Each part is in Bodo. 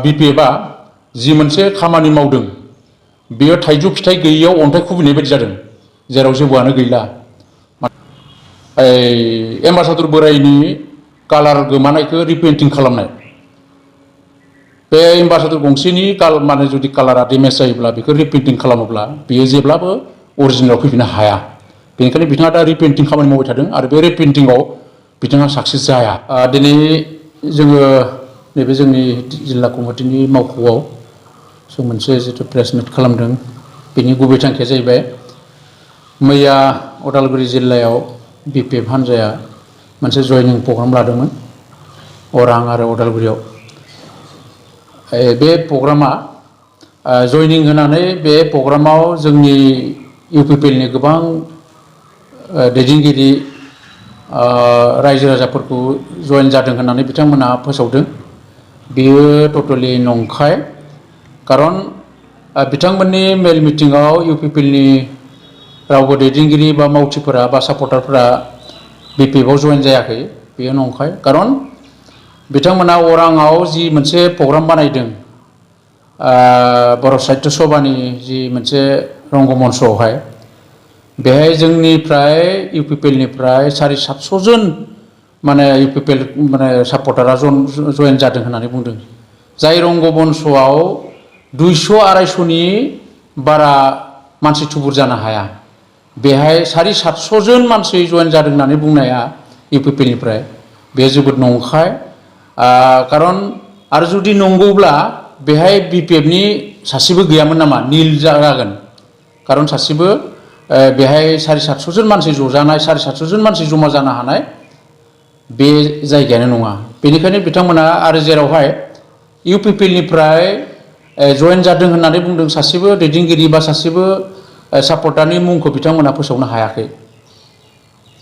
BPFआ जि मोनसे खामानि मावदों बेयो थाइजौ फिथाइ गैयैयाव अन्थाइ खुबैनाय बायदि जादों, जेराव जेबोआनो गैला। एम्बासादर बोराइनि कालार गोमानायखौ रिपेन्टिं खालामनाय, बे एम्बासादर गंसेनि माने जुदि कालारा डेमेज जायोब्ला बेखौ रिपेन्टिं खालामोब्ला बेयो जेब्लाबो अरिजिनेलाव फैफिननो हाया। बेनिखायनो बिथाङा दा रिपेन्टिं खामानि मावबाय थादों आरो बे रिपेन्टिंआव बिथाङा साक्सेस जाया। दिनै जोङो नैबे जोंनि जिल्ला कमिटिनि मावख'आव जों मोनसे जिथु प्रेस मिट खालामदों, बेनि गुबै थांखिया जाहैबाय मैया उदालगुरि जिल्लायाव BPF हान्जाया मोनसे जयनिं प्रग्राम लादोंमोन अरां आरो उदालगुरियाव। बे प्रग्रामा जयनिं होनानै बे प्रग्रामाव जोंनि UPPLनि गोबां दैदेनगिरि रायजो राजाफोरखौ जयेन जादों होननानै बिथांमोना फोसावदों। बेयो टटेलि नंखाय। खारन बिथांमोननि मेल मिटिंआव UPPLनि रावबो दैदेनगिरि बा मावथिफोरा बा सापर्टारफोरा BPFआव जयेन जायाखै, बेयो नंखाय। खारन बिथांमोना अराङाव जि मोनसे प्रग्राम बानायदों, बर' साहित्य सभानि जि मोनसे रंगमन्चआवहाय, बेहाय जोंनिफ्राय UPPLनिफ्राय 750 जन माने UPPL माने सापर्टारा जयेन जादों होननानै बुंदों। जाय रंगमन्चआव 200-250नि बारा मानसि थुबुर जानो हाया, बेहाय 750 जन मानसि जयेन जादों होननानै बुंनाया UPPLनिफ्राय बे जोबोद नंखाय। खारन आरो जुदि नंगौब्ला बेहाय BPFनि सासेबो गैयामोन नामा? निल जागोन। खारन सासेबो बेहाय 750 जन मानसि ज'जानाय, 750 जन मानसि जमा जानो हानाय बे जायगायानो नङा। बेनिखायनो बिथांमोना आरो जेरावहाय UPPLनिफ्राय जयेन जादों होननानै बुंदों, सासेबो दैदेनगिरि बा सासेबो सापर्टारनि मुंखौ बिथांमोना फोसावनो हायाखै।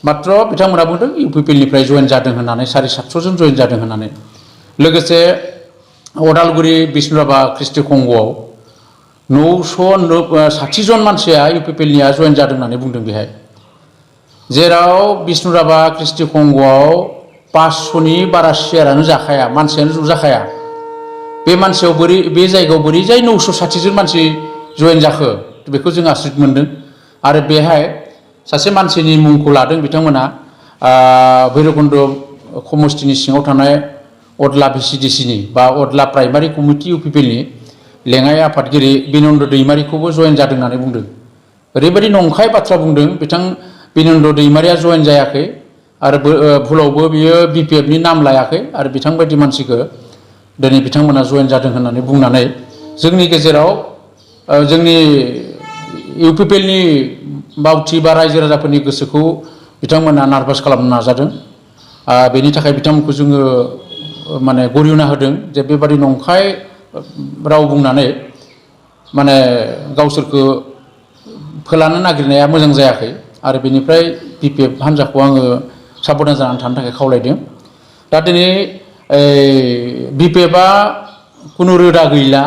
मात्र बिथांमोना बुंदों UPPLनिफ्राय जयेन जादों होननानै, 750 जन जयेन जादों होननानै। लोगोसे उदालगुरि बिष्णुराभा कृष्टि कंगआव 960 जन मानसिया UPPLनिया जयेन जादों होननानै बुंदों बेहाय। जेराव बिष्णुराभा कृष्टि कंगआव 500नि बारा सियारानो जाखाया, मानसियानो ज'जाखाया। बे मानसियाव बे जायगायाव बोरैजाय 960 जन मानसि जयेन जाखो, बेखौ जों आसरित मोनदों। आरो बेहाय सासे मानसिनि मुंखौ लादों बिथांमोना भैरबकुन्द समस्तिनि सिङाव थानाय अदला VCDCनि बा अदला प्राइमारि कमिटि UPPLनि लेङाइ आफादगिरि बिनन्द दैमारिखौबो जयेन जादों होननानै बुंदों। ओरैबायदि नंखाय बाथ्रा बुंदों, बिथां बिनन्द दैमारिया जयेन जायाखै आरो भुलावबो बियो BPFनि नाम लायाखै आरो बिथांबायदि मानसिखौ दिनै बिथांमोना जयेन जादों होननानै बुंनानै जोंनि गेजेराव जोंनि UPPLनि मावथि बा रायजो राजाफोरनि गोसोखौ बिथांमोना नार्भास खालामनो नाजादों। बेनि थाखाय बिथांमोनखौ जोङो माने गरियना होदों जे बेबादि नंखाय राव बुंनानै माने गावसोरखौ फोलानो नागिरनाया मोजां जायाखै। आरो बेनिफ्राय BPF हान्जाखौ आङो साबधान जानानै थानो थाखाय खावलायदों। दा दिनै BPFआ खुनु रोदा गैला,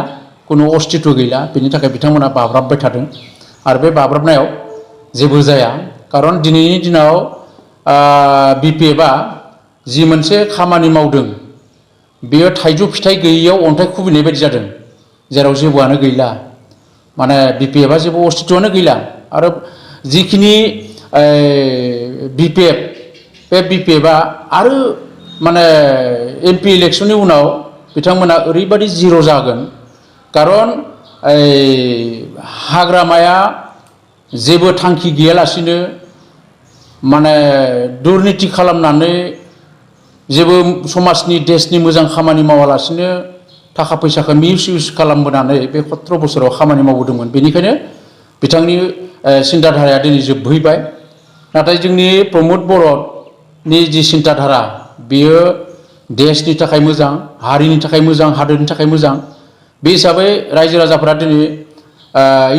खुनु अस्तित्व गैला, बेनि थाखाय बिथांमोना बाब्राबबाय थादों। आरो बे बाब्राबनायाव जेबो जाया। खारन दिनैनि दिनाव BPFआ जि मोनसे खामानि मावदों बेयो थाइजौ फिथाइ गैयैयाव अन्थाइ खुबैनाय बायदि जादों, जेराव जेबोआनो गैला। माने BPFआ जेबो अस्तित्वआनो गैला। आरो जिखिनि BPF, बे BPFआ आरो माने MP इलेक्सननि उनाव बिथांमोना ओरैबायदि जिर' जागोन। खारन हाग्रामाया जेबो थांखि गैयालासिनो माने दुर्निति खालामनानै जेबो समाजनि देशनि मोजां खामानि मावालासिनो थाखा फैसाखौ मिसइउज खालामबोनानै बे 17 बोसोराव खामानि मावबोदोंमोन। बेनिखायनो बिथांनि सिन्ताधाराया दिनै जोबहैबाय। नाथाय जोंनि प्रमद बर'नि जि सिन्ताधारा बेयो देशनि थाखाय मोजां, हारिनि थाखाय मोजां, हादोरनि थाखाय मोजां। बे हिसाबै रायजो राजाफोरा दिनै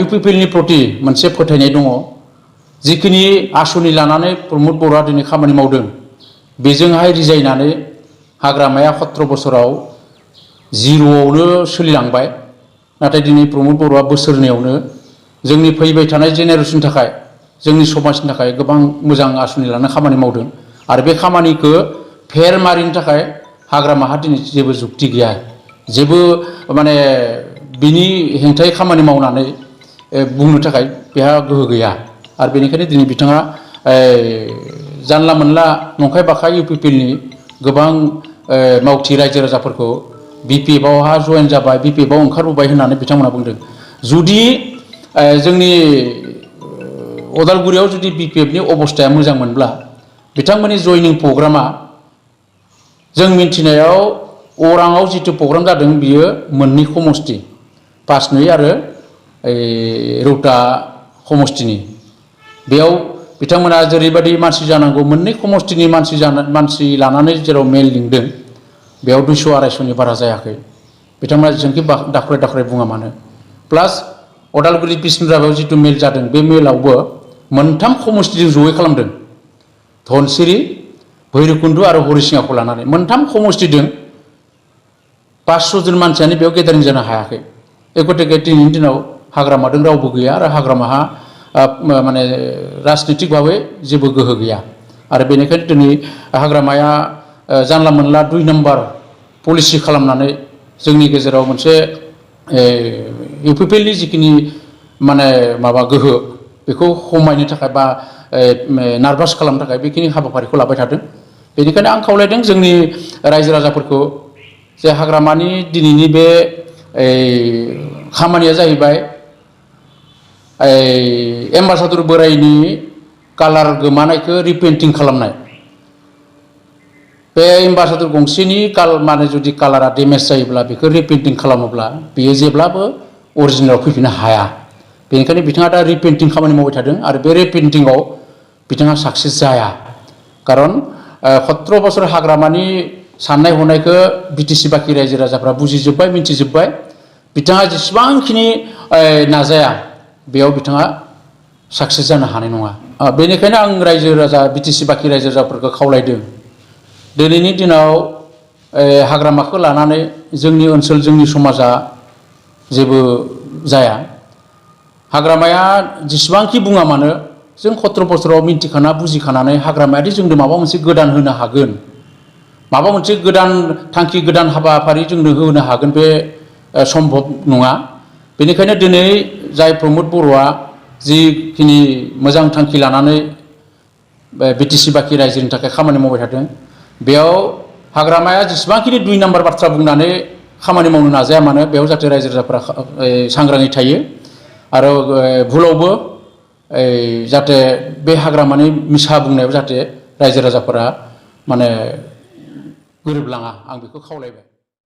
UPPLनि प्रति मोनसे फोथायनाय दङ। जिखिनि आसनि लानानै प्रमद बर'आ दिनै खामानि मावदों, बेजोंहाय रिजायनानै हाग्रामाया 17 बोसोराव जिर'आवनो सोलिलांबाय। नाथाय दिनै प्रमद बर'आ बोसोरनैयावनो जोंनि फैबाय थानाय जेनेरेसननि थाखाय, जोंनि समाजनि थाखाय गोबां मोजां आसनि लाना खामानि मावदों। आरो बे खामानिखौ फेर मारिनो थाखाय हाग्रामाहा दिनै जेबो जुक्ति गैया। जेबो माने बिनि हेंथायै खामानि मावनानै बुंनो थाखाय बेहा गोहो गैया आरो बेनिखायनो दिनै बिथाङा जानला मोनला नंखाय बाखाय इउपिपिएलनि गोबां मावथि रायजो राजाफोरखौ बिपिएफआवहा जयेन जाबाय बिपिएफआव ओंखारबोबाय होननानै बिथांमोना बुंदों जुदि जोंनि अदालगुरियाव जुदि बिपिएफनि अबस्थाया मोजांमोनब्ला बिथांमोननि जयनिं प्रग्रामा जों मिन्थिनायाव अराङाव जिथु प्रग्राम जादों बियो मोननै समष्टि 5-2 आरो रौता समष्टिनि बेयाव बिथांमोना जेरैबायदि मानसि जानांगौ मोननै समष्टिनि मानसि लानानै जेराव मेल लिंदों बेयाव 200-250नि बारा जायाखै बिथांमोना जेसेबांखि दाख्राय बुङा मानो प्लास अदालगुरि बिष्णुराभायाव जिथु मेल जादों बे मेलावबो मोनथाम समष्टिजों जयै खालामदों धनसिरि भैरबकुन्द आरो हरिसिङाखौ लानानै मोनथाम समष्टिजों 500 जन मानसियानो बेयाव गेदारिं जानो हायाखै गतिके दिनैनि दिनाव हाग्रामादों रावबो गैया आरो हाग्रामाहा माने राजनितिक भाबै जेबो गोहो गैया आरो बेनिखायनो दिनै हाग्रामाया जानला मोनला 2 नम्बर पलिसि खालामनानै जोंनि गेजेराव मोनसे इउपिपिएलनि जिखिनि माने माबा गोहो बेखौ खमायनो थाखाय बा नार्भास खालामनो थाखाय बेखिनि हाबाफारिखौ लाबाय थादों बेनिखायनो आं खावलायदों जोंनि रायजो राजाफोरखौ जे हाग्रामानि दिनैनि बे खामानिया जाहैबाय एम्बासादर बोराइनि कालार गोमानायखौ रिपेन्टिं खालामनाय बे एम्बासादर गंसेनि माने जुदि कालारा डेमेज जायोब्ला बेखौ रिपेन्टिं खालामोब्ला बेयो जेब्लाबो अरिजिनेलाव फैफिननो हाया बेनिखायनो बिथाङा दा रिपेन्टिं खामानि मावबाय थादों आरो बे रिपेन्टिंआव बिथाङा साक्सेस जाया खारन 17 बोसोर हाग्रामानि साननाय हनायखौ बिटिसि बाखि रायजो राजाफ्रा बुजिजोब्बाय मिन्थिजोब्बाय बिथाङा जेसेबांखिनि नाजाया बेयाव बिथाङा साक्सेस जानो हानाय नङा बेनिखायनो आं रायजो राजा बिटिसि बाखि रायजो राजाफोरखौ खावलायदों दिनैनि दिनाव हाग्रामाखौ लानानै जोंनि ओनसोल जोंनि समाजा जेबो जाया हाग्रामाया जेसेबांखि बुङा मानो जों 17 बोसोराव मिन्थिखाना बुजिखानानै हाग्रामायादि जोंनो माबा मोनसे गोदान होनो हागोन माबा मोनसे गोदान थांखि गोदान हाबाफारि जोंनो होनो हागोन बे सम्भब नङा बेनिखायनो दिनै जाय प्रमद बर'आ जिखिनि मोजां थांखि लानानै बिटिसि बाखि रायजोनि थाखाय खामानि मावबाय थादों बेयाव हाग्रामाया जेसेबांखिनि 2 नम्बर बाथ्रा बुंनानै खामानि मावनो नाजाया मानो बेयाव जाहाथे रायजो राजाफोरा सांग्राङै थायो आरो भुलावबो जाहाथे बे हाग्रामानि मिसा बुंनायाव जाहाथे रायजो राजाफोरा माने गोरोबलाङा आं बेखौ खावलायबाय।